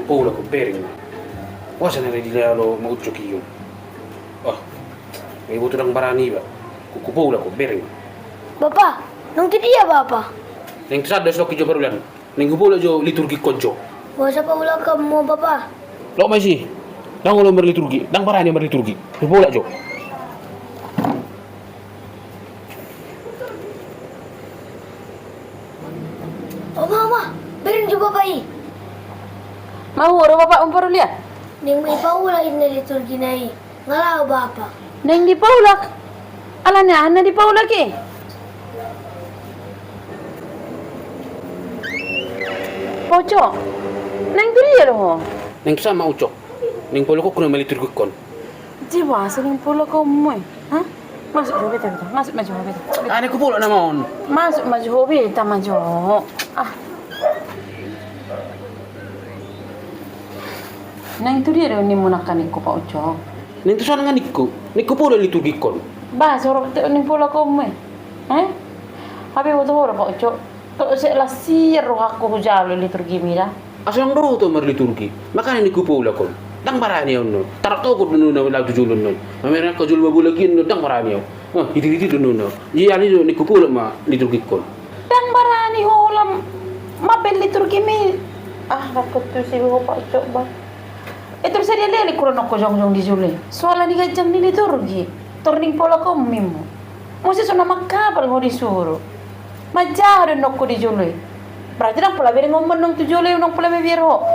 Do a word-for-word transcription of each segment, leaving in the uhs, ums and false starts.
Paulak on, bereng ma. Boasa na dilalo ma Ucok i on. Ah, iboto ndang barani iba. Hupaulak on, bereng ma. Bapa, naung tu dia bapa? Naeng tu sandok jo parulian. Naeng hupaulak jo liturgikon jo. Boasa paulakonmu bapa? Loas ma disi. Ndang olo marliturgi, ndang barani marliturgi. Hupaulak jo. Oma, oma, bereng jo bapa i. Mahuo do bapakmu parulian? Naeng ma dipaulak inna liturgina i. Nga laho bapa. Naeng dipaulak? Alani aha na dipaulak i? Ucok, naeng tu dia do ho? Naeng tu son ma Ucok. Naeng paulakon ma liturgikon. Jadi boasa naeng paulakonmu i? Hah? Masuk jo ho, beta, beta. Masuk ma jo ho, beta. Beta. Ani hupaulak nama on. Masuk ma jo ho, beta ma jo ho. Ah. Naeng tu dia do nimmu nangkaning, Pak Ucok? Naeng tu son nga ningku. Naeng hupaulak liturgikon. Bah, sorok te naeng paulakonmu i. Eh? Hape boto ho do, Pak Ucok. Tok sai las sian rohangku hujalo liturgimi da. Asa ndang ro ho tu marliturgi. Makana naeng hupaulakon. Ndang barani ahu annon. Tartogon do nuna laho tu jolo annon. Mamereng angka jolo mabolak i annon, ndang barani ahu. Ah, hitirit do nuna. Jadi alani do naeng hupaulak ma liturgikon. Ndang barani ho lam mambaen liturgimi. Ah, rangkot tu si ho, Pak Ucok, bah. Eh, tor sadia leleng hudok ho jongjong di jolo i. So alani ganjang ni liturgi. Tor naeng paulakonmu. Muse so na mangkapal ho disuru. Manjaha do annon ho di jolo i. Berarti ndang pola bereng ho annon tu jolo i, ndang pola mabiar ho.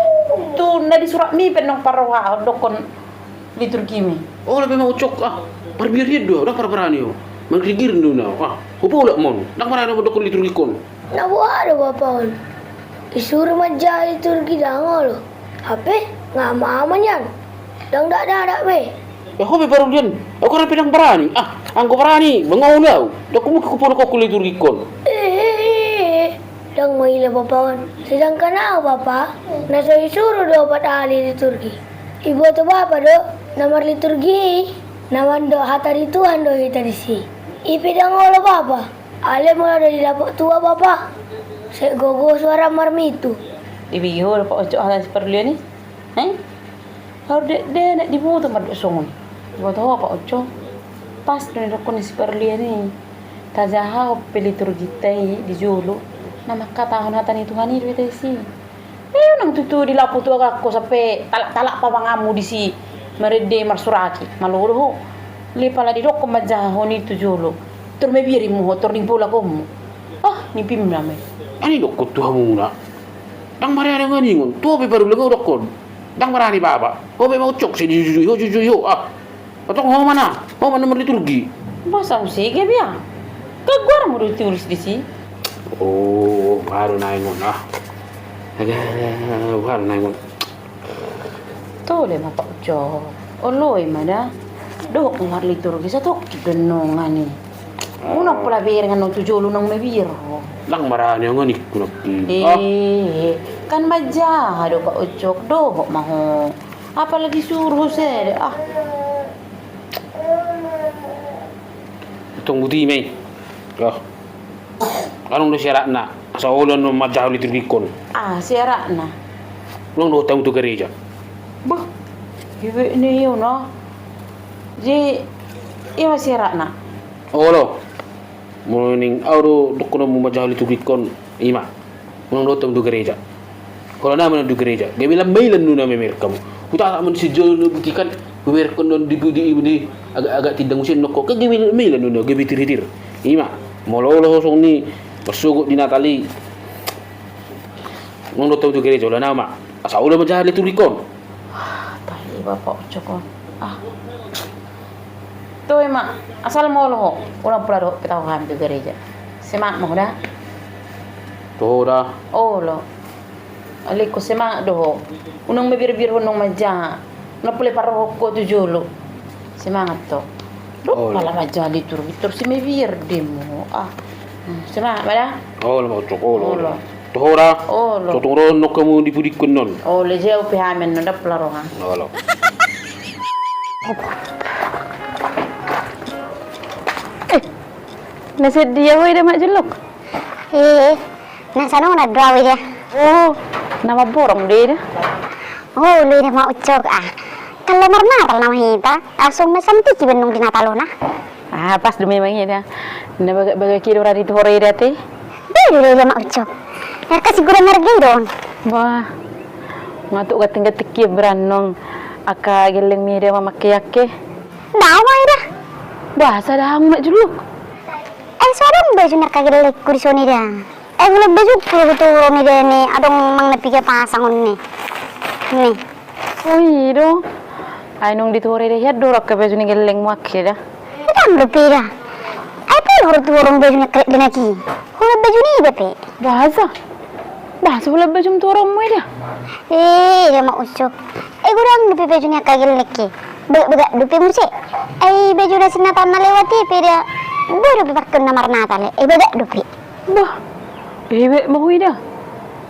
Tu na di suratmi pe annon parrohahon dokkon liturgimi. Olo be ma Ucok, ah. Parbiar i do, ndang parbarani ahu. Manggirgir do na, ah. Hupaulak ma on. Ndang barani ahu dokkon liturgikon. Na boha do bapa on? Disuru manjaha liturgi ndang olo. Hape nga ama-ama nian. Ndang dakdanak be. Ya ho pe parulian. Ahu kan pe ndang barani. Ah, anggo barani, mangaul ahu. Ndang mungkin hupaulak ho liturgikon. Eh, eh, eh, eh. Ndang maila bapa on. Sedangkan ahu bapa, na so disuru do opat hali liturgi. Iboto bapa do na marliturgi i, na mandok hata ni Tuhan do hita disi. I pe ndang olo bapa. Alai molo do di dapot tua bapa, sai gogo suara marmitu. Dibege ho do Pak Ucok hata ni si parlian i? He? Ahu dekdek na diboto mardok songon i. Diboto ho Pak Ucok. Pas do na didokkon ni si parlian i. Tajahahon pe liturginta i di jolo, na mangkatahon hata ni Tuhan i do hita disi. Eh, unang tutu di lapo tu agangko sampe talak-talak pamanganmu disi, marende marsuraki, malo do ho. Alai pala didokkon manjahahon i tu jolo, tor mabiar immu ho, tor naeng paulakonmu. Ah, nimpim nama i. Ani dokkon tu hamuna. Ndang marere nga ningon. Tu ho pe parulian nga dokkon. Ndang barani bapa. Ho pe ma Ucok, sai dijujui ho, jujui ho. Ah. Antong ho ma na, ho ma na marliturgi. Boasa muse gabe ah. Kan goarmu do tulis disi. Oh, baru naeng on ah. Aga, baru naeng on. Tole ma Pak Ucok. Oloi ma da. Dohot marliturgi satongkin do annon i. Unang pola bereng annon tu jolo, unang mabiar ho. Ndang barani ahu nga ningku nangkin. Eh, kan manjaha do Pak Ucok, dohot ma ho. Apala disuru ho sada, ah. Tong buti ma i. Ah. Adong do syaratna. Asa olo annon manjaha liturgikon. Ah, syaratna. Unang dohot hamu tu gareja. Bah. Ibe ni yo na. Jadi, i ma syaratna. Olo. Molo naeng ahu do dokkon hamu manjaha liturgikon, i ma. Unang dohot hamu tu gareja. Holan aha ma na tu gareja? Gabe lam maila nuna mamereng hamu. Hutata ma di sijolo na butikan, mamereng hamu di pudi i, agak, agak tindang muse annon ho. Kan gabe lam maila nuna, gabe tiritir. I ma. Molo olo ho songon i, marsogot di Natal i. Unang dohot hamu tu gareja, holan aha ma. Asa olo manjaha liturgikon. Ah, tahi bapa Ucok on. Ah. Toe ma, asal molo ho, unang pola dohot pe tahu hami tu gareja. Semangat ma ho da. Toho da. Olo. Alai ingkon semangat do ho. Unang mabiar-biar ho annon manjaha. Unang pola diparrohahon ho tu jolo. Semangat to. Dohot pala manjaha liturgi, tor sai mabiar do immu ho. Ah. Hmm, semangat ma da. Olo ma Ucok, olo, olo. Toho da. Olo. Totong ro annon hamu di pudingku annon. Olo, jea upe hami annon, ndang pola ro hami. Olo. Eh, na sadia ho i da Mak Jolok? Eh, na sanang na do ahu i da. Oh, na mamborong do i da. Olo i da Mak Ucok, ah. Kalau marnatal nama hita, langsung masanti ki bennung di Natal on, ah. Ah, pas do memang i da. Na bagak-bagak i do ra dituhor i da ate. Boi do i da Mak Ucok. Nga kasih kurang harga i do on. Bah. Nga tu ganti-ganti ki berannong. Angka gellengmi da mamake-ake. Dao ma i da. Boasa dao Mak Julluk? Eh, so adong baju ni angka gellengku di son i da. Eh, molo bajungku do hutuhor i da ni, adong manang na piga pasang on ni. Ni. O i do. Ai nunga dituhor i da hian do angka baju ni gellengmu angka i da. Ndang dope da. Ai pola hutuhor baju ni angka gellengki. Hula baju ni dope. Boasa? Boasa hula baju ni tuhoronmu i da? Eh, i da Mak Ucok. Ai godang dope baju ni angka gellengki. Bagak-bagak dope muse. Ai baju na si Natal na lewat i pe da. Boi dope pakeon na marnatal i. Ai bagak dope. Bah, bebek ma ho i da.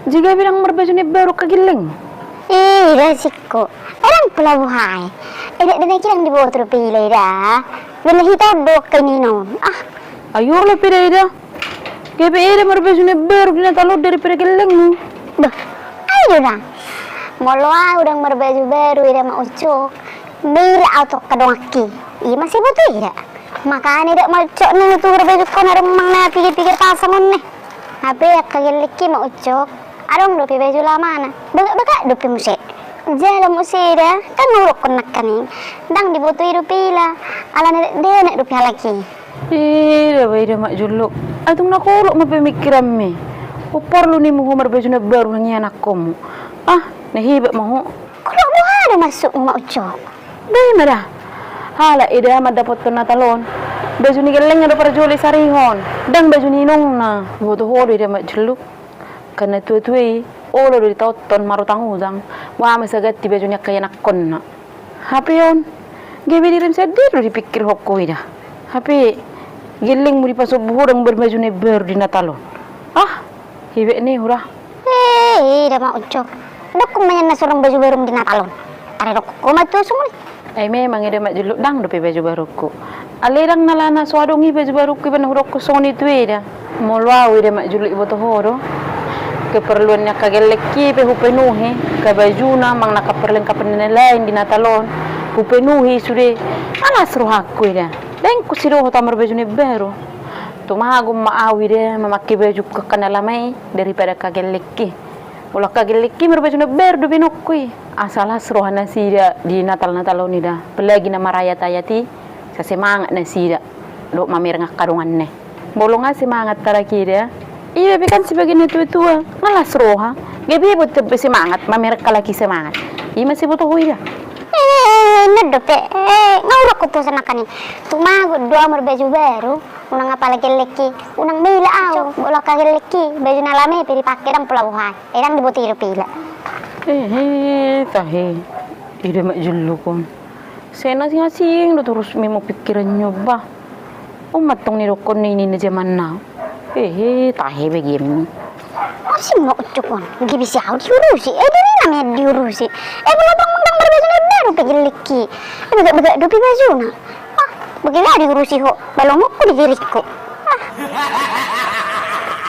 Jigabedang marbaju na baru angka gelleng. Eh, i da singko. Ai ndang pola boha i. Eh, ndang, ndang, ndang diboto dope i da i da. Bena hita on do angka i ninon. Ah. Ai olo pe da i da. Gabe i da marbaju na baru di Natal on daripada gellengmu. Bah, ai do da. Molo au ndang marbaju baru i da Mak Ucok. Mira au tu angka donganki. I ma siboto i da. Makana i da Mak Ucok ni hutuhor bajungkon adong manang na piga-piga pasang on ni. Hape angka gellengki Mak Ucok. Adong dope baju lamana. Bagak-bagak dope muse. Jala muse i da. Kan nga hudokkon nangkaning. Ndang diboto i dope i da. Alana dakdanak dope halak i. I da ba i da Mak Julluk. Ai tung na holop ma pemikiranmi. Umporlu nimu ho marbaju na baru nang ianakkonmu. Ah, na hebat ma ho. Holop boha do maksudmu Mak Ucok? Boi ma da. Halak i da mandapothon Natal on. Baju ni gellengna do parjolo disarihon. Ndang baju ni inongna. Boto ho do i da Mak Julluk. Kan na tua-tua i, olo do ditaothon marutang-utang. Boha ma sai ganti baju ni angka ianakkonna. Hape on. Gabe dirim sandiri do dipikirhon ho i da. Hape gellengmu dipasombu ho ndang marbaju na baru di Natal on. Ah. Hebat ni hura. Eh, i da Mak Ucok. Dokkon ma nian na so adong baju barum di Natal on. Tadi dokkon ho ma tu songon i. Ai memang i da Mak Julluk ndang dope baju barungku. Alai ndang na alana so adong i baju barungku i baen hudokkon songon i tu i da. Molo au i da Mak Julluk diboto ho do. Keperluan ni angka gellengki pe hupenuhi. Angka bajuna manang na keperluan-keperluan na lain di Natal on. Hupenuhi sude. Nga las rohangku i da. Ndang husidohot au marbaju na baru. Tumagon ma au i da mamake baju angka na lama i daripada angka gellengki. Molo angka gellengki marbaju na baru do baenonku i. Asa las roha nasida di Natal-Natal on i da. Apalagi na marayat-ayat i. Sai semangat nasida. Dohot mamereng angka donganna. Molo nga semangat halak i da. Iba pe kan sebagai na tua-tua. Nga las roha. Gabe ia buat semangat. Mamereng halak i semangat. I ma siboto ho i da. Eh, ndang dope. Eh, nga hudokkon tu songon nangkaning. Tumagon do au marbaju baru. Unang apala gellengki, unang maila au. Molo angka gellengki, baju na lama i pe dipake ndang pola boha. Eh, ndang diboto i dope ila. Eh, eh, tahe. I da Mak Julluk on. Sai na asing-asing do torus memang pikiranna ba. On ma tong nidokkon ni ninna jaman now. Eh, eh, tahe bagianmi. Asing Mak Ucok on. Gabe si au diurusi. Eh, diri nami diurusi. Eh, molo tong ndang marbaju na baru pe gellengki. Eh, bagak-bagak dope bajuna. Ah, bagaimana diurusi ho? Balongonku di diringku.